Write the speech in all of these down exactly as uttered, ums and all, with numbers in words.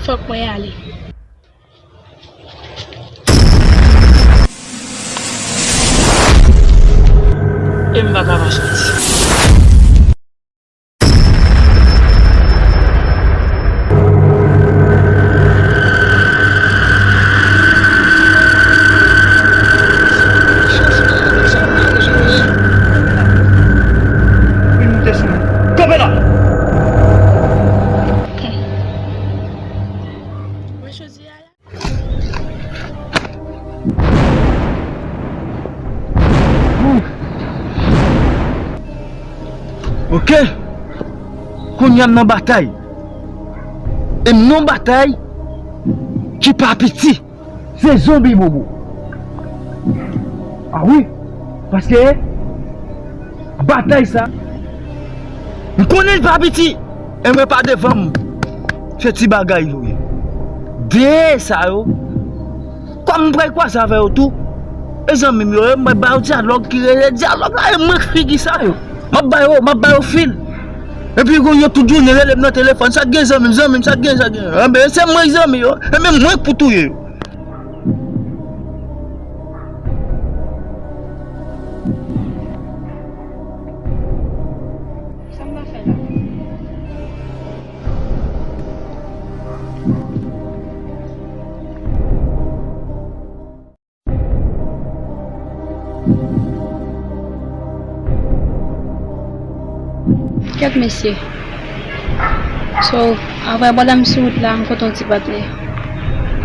Fòk mwen ale. E m pa ka pa soti. Vin moute sou mwen. Kanpe la! Mwen chwazi a la. Ok. Kounye a m nan batay. E m nan batay ki pa piti. Se zonbi bobo. A wi. Paske batay sa, m konnen l pa piti. E mwen pa devan m. Se ti bagay yo ye. De sa yo. Kòm m pral kwaze avè yo tou. E zanmi m yo, e mwen ba yo dyalòg ki rele dyalòg la, e mwen k figi sa yo. M ap ba yo, m ap ba yo fil. Epi yo tout jounen rele m nan telefòn, sa k gen zanmi m, zanmi m, sa k gen, sa k gen. Enben, se mwen k zanmi yo, enben mwen k pou touye yo. Sa m va fè la? Kèt mesye. So, apre pandan m sou wout la, m kontre yon ti patnè.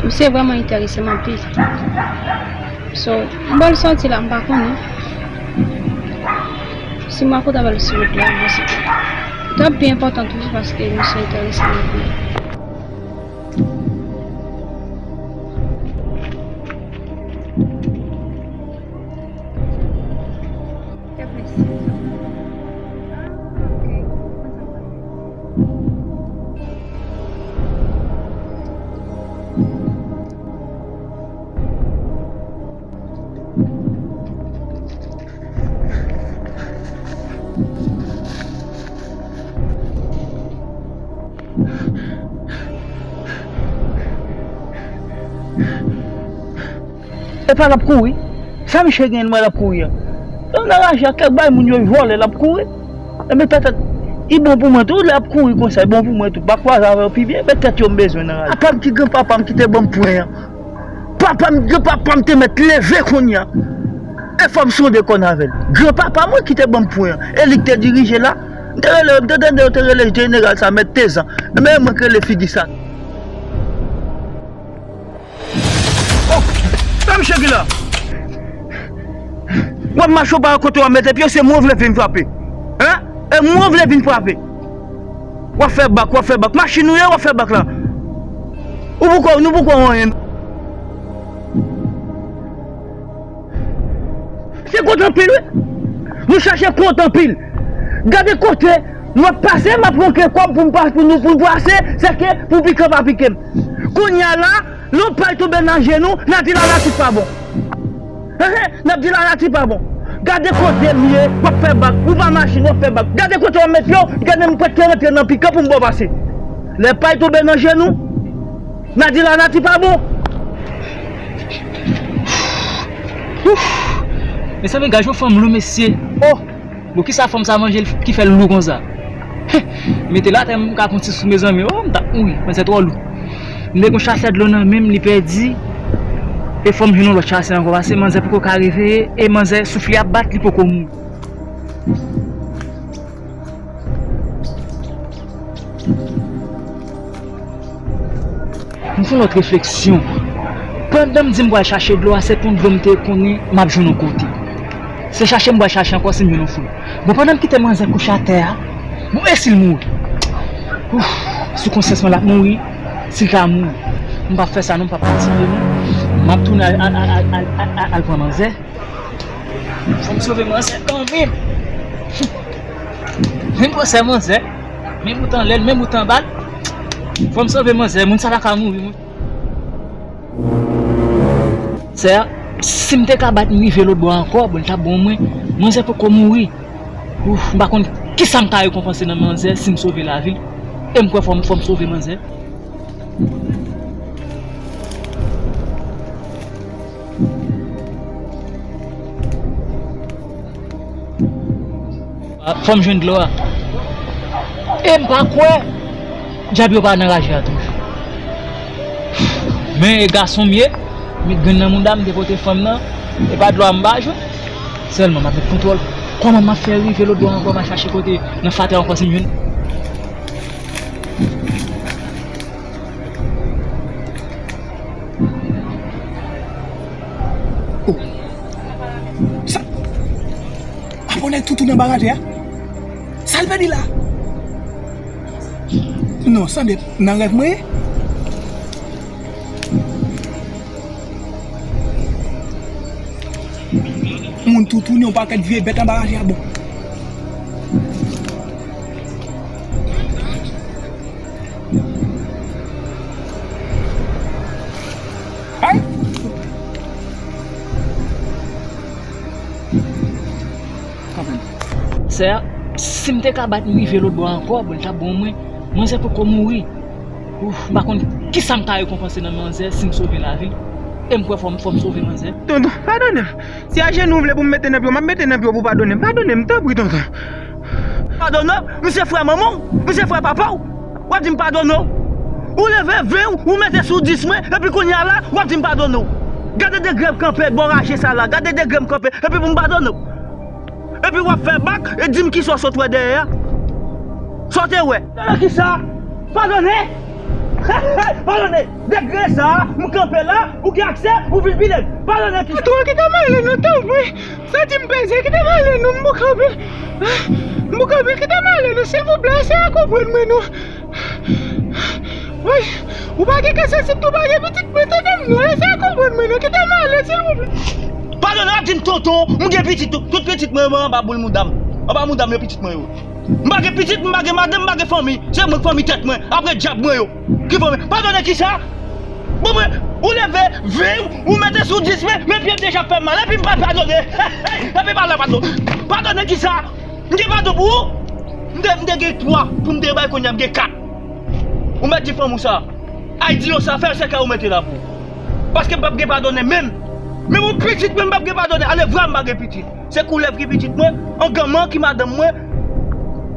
Misye vrèman enterese m anpil. So, m pral sòti la, m pa konnen. Si m kontre avè l sou wout la, bon, se t ap pi enpòtan toujou paske misye enterese m anpil. Epa l ap kouri. Sa misye gen l mwen l ap kouri a? Yon anraje ak kèk bay moun yo vòlè l ap kouri. Enben petèt li bon pou mwen tou, lè l ap kouri konsa, li bon pou mwen tou. M pa kwaze avè yo pi byen, men tèt yo m bezwen nan raje. Papa m ki granpapa m ki te ban m pwen an. Papa m, granpapa m te mèt leve kounye a. E fò m sonde kòn avè l. Granpapa mwen ki te ban m pwen an. E li k te dirije la. M te rele, m te tande yo te rele jeneral sa, mèt Tezan. Enben, e mwen k rele figi sa. Oh! Sa misye gen la? W ap mache w pa wè kote w ap mete pye w, se mwen w vle vin frape. Hein? E mwen w vle vin frape. W ap fè bak, w ap fè bak. Machin ou ye, w ap fè bak la. Ou poko, nou poko anyen. Se kont anpil, wi. Nou chache kont anpil. Gade kote nou ap pase, m ap ranke kòb pou m pa, pou nou, pou nou pase, se ke pou pikan pa pike m. Kounye a la, lè yon pay tonbe nan je nou, n a di lanati pa bon. Ehe, n ap di lanati pa bon. Gade kote m ye, w ap fè bak. Ou pa machin, w ap fè bak. Gade kote w ap met pye w, gade m prèske rantre nan pikan pou m ba w pase. Lè pay tonbe nan je nou, n a di lanati pa bon. Ouf! Mezanmi, gad yon fanm lou, mesye. Oh! Bon, kisa fanm sa manje ki fè l lou konsa? Mete l atè, m ka pran ti sou, mezanmi. Oh, m t ap mouri, manzè twò lou. M te gon chasè dlo nan men m, li pèdi. E fò m jwenn yon lòt chasè ankò, paske manzè poko ka reveye, e manzè souf li ap bat, li poko mouri. M fè yon lòt refleksyon. Pandan m di m pral chache dlo a, se pou dlo m te konnen m ap jwenn yon kote. Se chache m pral chache ankò si m jwenn yon foul. Bon, pandan m kite manzè kouche atè a, bon, e si l mouri? Ouf, sou konsyans mwen l ap mouri, si l ta mouri. M p ap fè sa non, m p ap patire non. M ap tounen al, al, al pran manzè. Fò m sove manzè kanmenm. Menm gwo sè manzè, menm bout anlè l, menm bout anba l. Fò m sove manzè, moun sa pa ka mouri, moun. Sè a, si m te ka bat m rive lòt bò a ankò, bon, l t ap bon mwen. Manzè poko mouri. Ouf, m pa konn kisa m ka rekonpanse nan manzè si m sove lavi l. E m kwè fò m, fò m sove manzè. Fò m jwenn dlo a. E m pa kwè dyab yo pa nan raje a toujou. Men e gason m ye, m met grenn nan mouda m, m te pote fanm nan, e pa dlo a m pa jwenn. Sèlman m ap met kontwòl. Kòman m ap fè rive lòtbò ankò, m al chache kote nan fatra ankò si m jwenn. Oh. Sa. Apa w nèg toutou nan baraje a? Sa l pèdi la? Non, sanble nan rèv mwen ye. Moun toutou ni yon pakèt vye bèt anba raje a bon. Ay! Kanmenm. Sè, si m te ka bat m rive lòtbò ankò, bon, l t ap bon mwen. Manzè poko mouri. Ouf, m pa konn kisa m ka rekonpanse nan manzè si m sove lavi l. E m kwè fò m, fò m sove manzè. Tonton, padone m. Si ajenou w vle pou m mete nan pye w, m ap mete nan pye w pou w padone m. Padone m, tanpri, tonton. Padone w? Misye frè manman w? Misye frè papa w? W ap di m padone w? Ou leve vin w, ou mete sou dis mwen, epi kounye a la, w ap di m padone w. Gade degre m kanpe bò raje sa la, gade degre m kanpe, epi pou m padone w. Epi w ap fè bak e di m kisa w sot wè dèyè a. Sa w te wè? Padone kisa? Padone! Padone! Degre sa a, m kanpe la, ou gen aksè, ou vin pile m. Padone kisa? Patwon, kite m ale non, tanpri. Santi m peze, kite m ale non, m bouke anpil. M bouke anpil, kite m ale non, silvouplè, eseye konprann mwen non. Woy, ou pa gen kè sansib tou, ou pa gen pitit mwen, tande m non, eseye konprann mwen non, kite m ale, silvouplè. Padone, w ap di m tonton, m gen pitit tou, tout pitit mwen yo anba boul mouda m. Anba mouda m yo pitit mwen yo. M pa gen pitit, m pa gen madanm, m pa gen fanmi. Se mwen k fanmi tèt mwen, apre dyab mwen yo. Ki fanmi? Padone kisa? Bon, mwen, ou leve vin w, ou mete sou dis mwen, men pye m deja ap fè m mal, epi m pa padone. Epi pa la padon. Padone kisa? M gen padon pou ou? M te, m te gen twa pou m te bay, kounye a m gen kat. Ou mèt di fanm ou sa. Ay di yo sa, fè l sèkè ou mete la pou ou. Paske m p ap gen padone menm. Menm yon pitit mwen m p ap gen padone. Ale vwa m pa gen pitit. Se koulèv ki pitit mwen, anganman ki madanm mwen,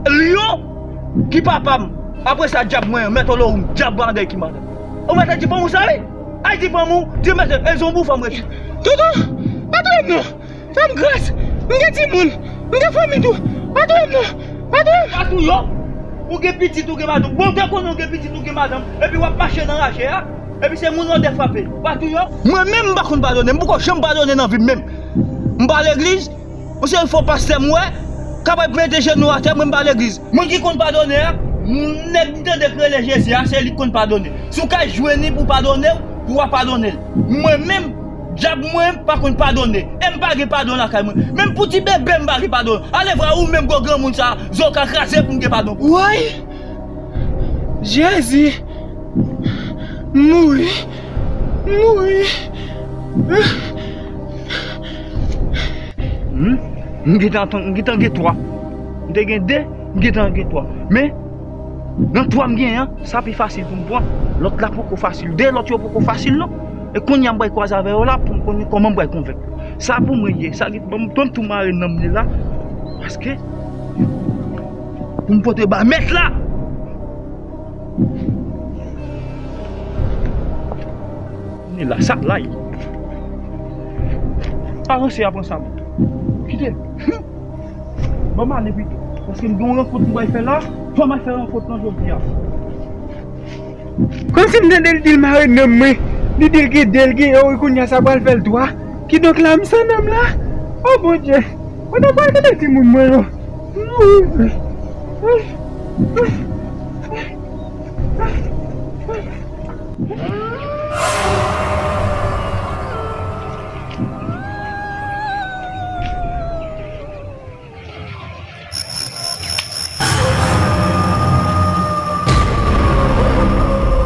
lyon ki papa m. Apre sa, dyab mwen, mèt olowoum, dyab bandèy ki madanm. Ou mèt di fanm ou sa, wi. Ay di fanm ou, di mèt, e zonbi w fanm rete. Tonton, pa touye m non. Fè m gras. M gen timoun. M gen fanmi tou. Pa touye m non. Pa touye m. Pa touye w. Ou gen pitit, ou gen madanm. Bon, te konnen ou gen pitit, ou gen madanm. Epi w ap mache nan raje a. Epi se moun odè frape. Pa touye w. Mwen menm, m pa konn padone. M poko janm padone nan vi m menm. M pa legliz. Yon seri fo pastè m wè. K ap mete jenou atè, mwen m pa legliz. Moun ki konn padone a, moun nèg m tande k rele Jezi a, se li k konn padone. Si w ka jwenn li pou padone w, pou w ap padone l. Mwen menm, dyab mwen pa konn padone. E m pa gen padon lakay mwen. Menm pou ti bebe m pa gen padon. Ale vwa ou menm gwo granmoun sa, zo w ka kraze pou m gen padon. Woy! Jezi! M mouri! M mouri! Hmm? M gentan, m gentan gen twa. M te gen de, m gentan gen twa. Men, nan twa m genyen an, sa pi fasil pou m pran. Lòt la poko fasil. De lòt yo poko fasil non. E kounye a m pral kwaze avè yo la pou m konnen kòman m pral konvenk yo. Sa pou mwen ye, sa ki ban m, ban m tou mare nanm li la. Paske, pou m pote ba mèt la. Ni la, sa la ye. Avanse, avanse. Kite. Hum. Ban m ale pito. Paske m gen yon rankont m pral fè la. Fò m al fè rankont lan jodi a. Kòmsi m tande l di l mare nanm mwen. Li di l gen de, l gen, oh, kounye a sa pral fè l twa. Kidonk la, m san nanm la. Oh, Bondye. Kote m pral kite timoun mwen yo?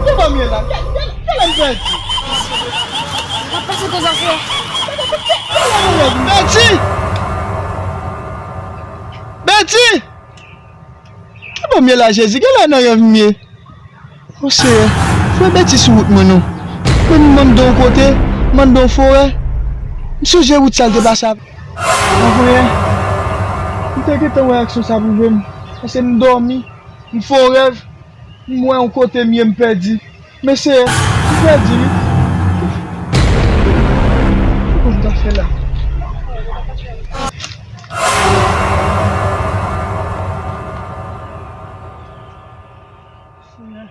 Ki fanmi la? Ki, ki, ki lè m pèdi? N ap pase koz afè. Beti! Beti! Ki bò m ye la, Jezi? Gen lè nan rèv m ye. O Seyè, frè Beti sou wout mwen non. Mwen m mande yon kote, mande yon forè. M sonje wout sa l te pase avè m. Mwen konnen. M te gentan wè aksyon sa pou jwenn. Paske m dòmi, m fè yon rèv, m wè yon kote m ye, m pèdi. Men Seyè, m pèdi wi. Kisa m ta fè la? Senyè.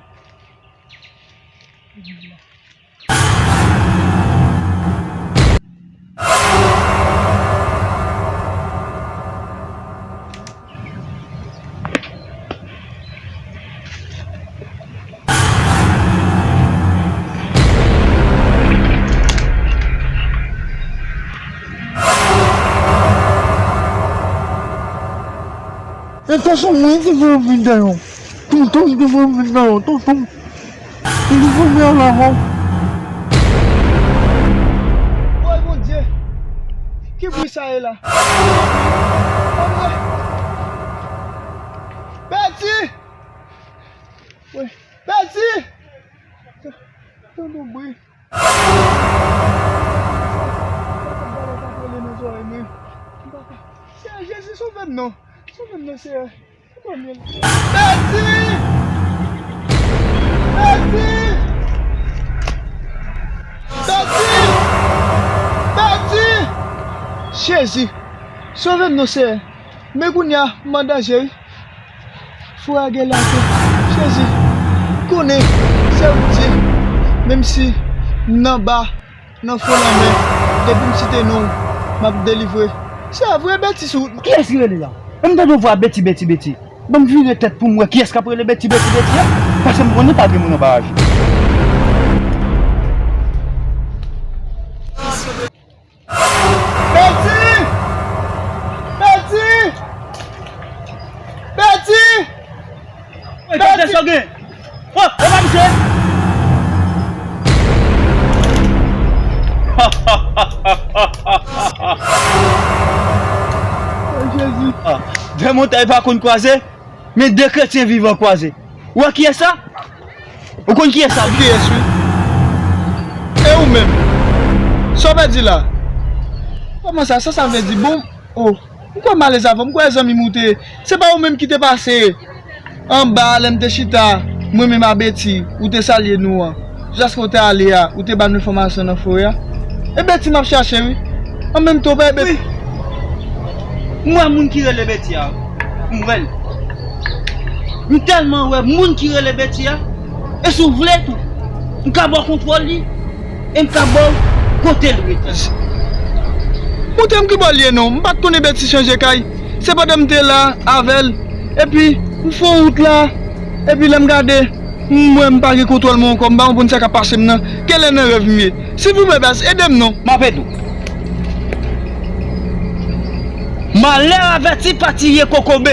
E sa se mwen ki fè yo vin dèyè w. Tonton m te voye m vin nan yo, tonton m. Li te voye m al avè w. Woy, Bondye! Ki bri sa ye la? Bondye! Beti! Woy, Beti! Tande yon bri. Seyè Jezi, sove m non. Sove m non, Seyè. Beti! Beti! Beti! Beti! Jezi! Sove m non, Seyè. Men kounye a, m an danje wi. Frè a gen lape. Jezi, m konnen se ou k di, menm si m nan ba, nan fon lanmè, depi m site non w, m ap delivre. Se vre, Beti sou wout. Kiyès ki rele la? M tande yon vwa Beti, Beti, Beti. Ban m vire tèt pou m wè kiyès k ap rele Beti, Beti, Beti a. Paske m konnen pa gen moun anba avi. Beti! Beti! Beti! Ey, doktè, sa w gen? Oh, oh, pa misye! Oh, Jezi! Ah, de montay pa konn kwaze, men de kretyen vivan kwaze. Ou wè kiyès sa? Ou konn kiyès sa? Kiyès, wi? E ou menm? Sa w pèdi la? Kòman sa? Sa sa vle di? Bon, oh, m kwè m alèz avè w, m kwè zanmi m ou te ye. Se pa ou menm ki te pase anba a lè m te chita, mwen menm a Beti, ou te salye nou an. Jiskaske w te ale a, ou te ba nou enfòmasyon nan forè a. E Beti m ap chache, wi. An menm tan, w pa e Beti. Wi. M wè moun ki rele Beti a. M wè l. M tèlman wè moun ki rele Beti a. E si w vle tou, m ka ba w kontwòl li. E m ka ba w kote l rete. Montre m ki bò l ye non. M pa t konnen Beti chanje kay. Se pandan m te la avè l. Epi, m fè yon wout la. Epi, lè m gade, m wè m pa gen kontwòl mwen ankò. M pa konprann sa k ap pase m nan. Genlè nan rèv m ye. Silvouplè, baz, ede m non. M ap ede w. Malè avèti pa tiye kokobe.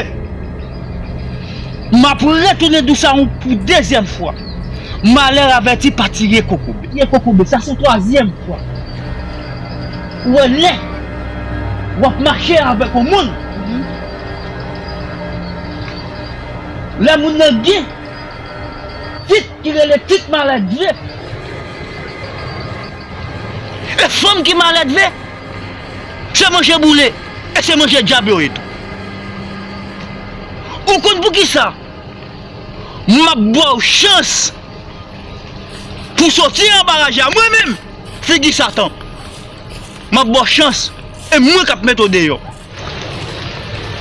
M ap retounen di w sa yon pou dezyèm fwa. Malè avèti pa tiye kokobe. Tiye kokobe, sa se twazyèm fwa. Ou wè lè w ap mache avèk yon moun, lè moun nan gen tit ki rele tit malèdve. E fanm ki malèdve, se manje boule, e se manje dyab yo ye tou. Ou konn poukisa? M ap ba w chans pou soti anba raje a. Mwen menm, figi Satan, m ap ba w chans, e mwen k ap mete w deyò.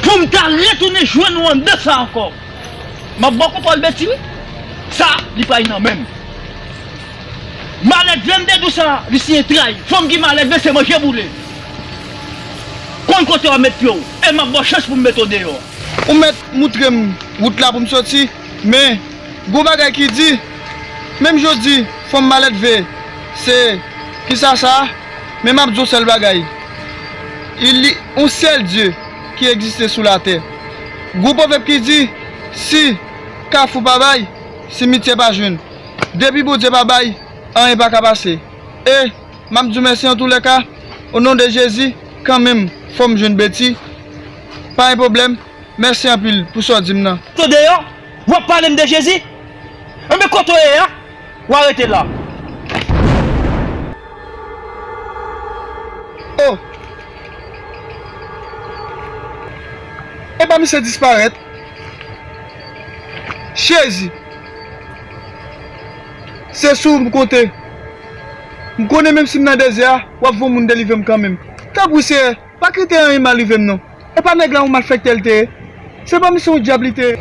Pou m ta retounen jwenn ou anndan sa ankò. M ap ba w kontwòl Beti wi. Sa, li pral nan men m. Malèdve m te di w sa, li siyen trayi. Fanm ki malèdve se manje boule. Konn kote w ap met pye w. E m ap ba w chans pou m mete w deyò. Ou mèt moutre m wout la pou m soti, men gon bagay ki di, menm jan w di fanm malèdve se kisa sa, men m ap di w sèl bagay. Li yon sèl Dye ki egziste sou latè. Gon pwovèb ki di, si kafou pa bay, simityè pa jwenn. Depi Bondye pa bay, anyen pa ka pase. E m ap di w mèsi antoulèka, o non de Jezi, kanmenm, fò m jwenn Beti. Pa gen pwoblèm, mèsi anpil pou sa w di m nan. Mete w deyò, w ap pale m de Jezi? Enben, kote w ye a? W a rete la. Oh! Epa misye disparèt. Jezi. Se sou ou m konte. M konnen menm si m nan dezè a, w ap voye yon moun delivre m kanmenm. Tanpri, Seyè, pa kite anyen mal rive m non. Epa nèg la yon malfektè l te ye. Se pa misye yon dyab li te ye.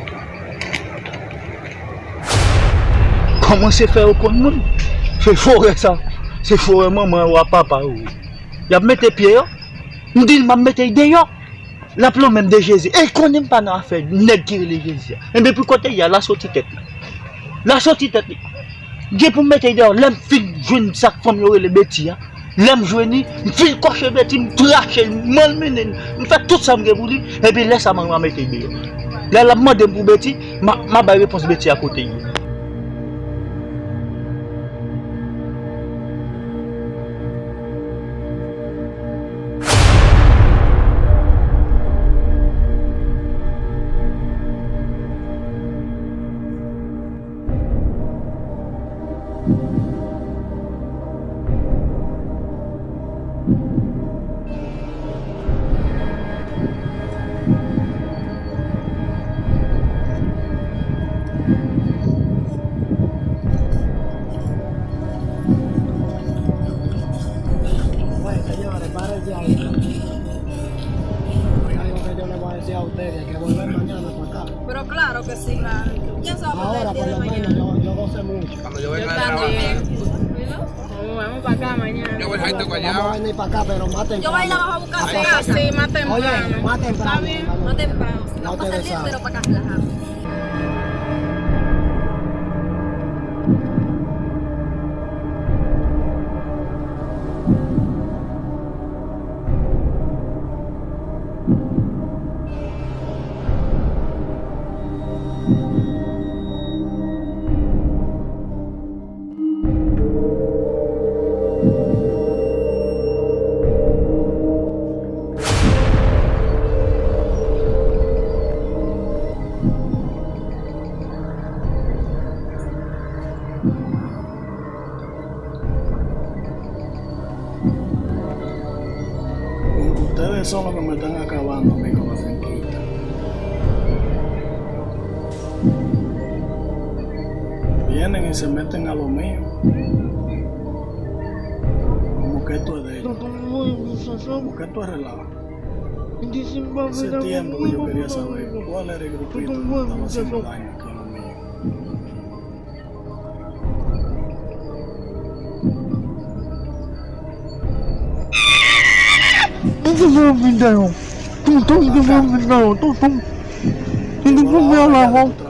Kòman se fè yo konn moun? Se forè sa. Se forè manman yo ak papa yo. Y ap mete pye yo. M di l m ap mete y deyò. L ap lonmen m de Jezi. E l konnen m pa nan afè nèg ki rele Jezi a. Enben pou kote y a, l a soti tèt li. L a soti tèt li. Gen pou m mete y deyò. Lè m fin jwenn sa k fanm yo rele Beti a. Lè m jwenn li, m fin kòche Beti, m trache l, m malmennen l, m fè tout sa m gen pou li. Epi lè sa m a mete y deyò. Lè l ap mande m pou Beti, m a, m a bay repons Beti a kote l ye. Oye, señores, paren de ahí. Hay algo que yo le voy a decir a ustedes, que volver mañana para acá. Pero claro que sí, claro. ¿Quién se va a perder el día de mañana? Ahora, por lo menos, yo, yo gocé mucho. Cuando yo venga de trabajar. Vamos, vamos para acá mañana. Yo voy a dejar esto para allá. Vamos a venir para acá, pero más temprano. Yo voy a ir abajo a buscar su casa. Sí, sí, más temprano. Oye, más temprano. Está bien. Más temprano. Si no pasa el día entero para acá relajado. Ustedes son los que me están acabando a mí con la finquita. Vienen y se meten a lo mío. Como que esto es de ellos. Como que esto es relajo. Hace tiempo que yo quería saber cuál era el grupito que estaba haciendo daño aquí en lo mío. Mwen te fè yon vin dèyè. Tonton, mwen te fè yon vin dèyè, tonton. Mwen te fè yon vin dèyè.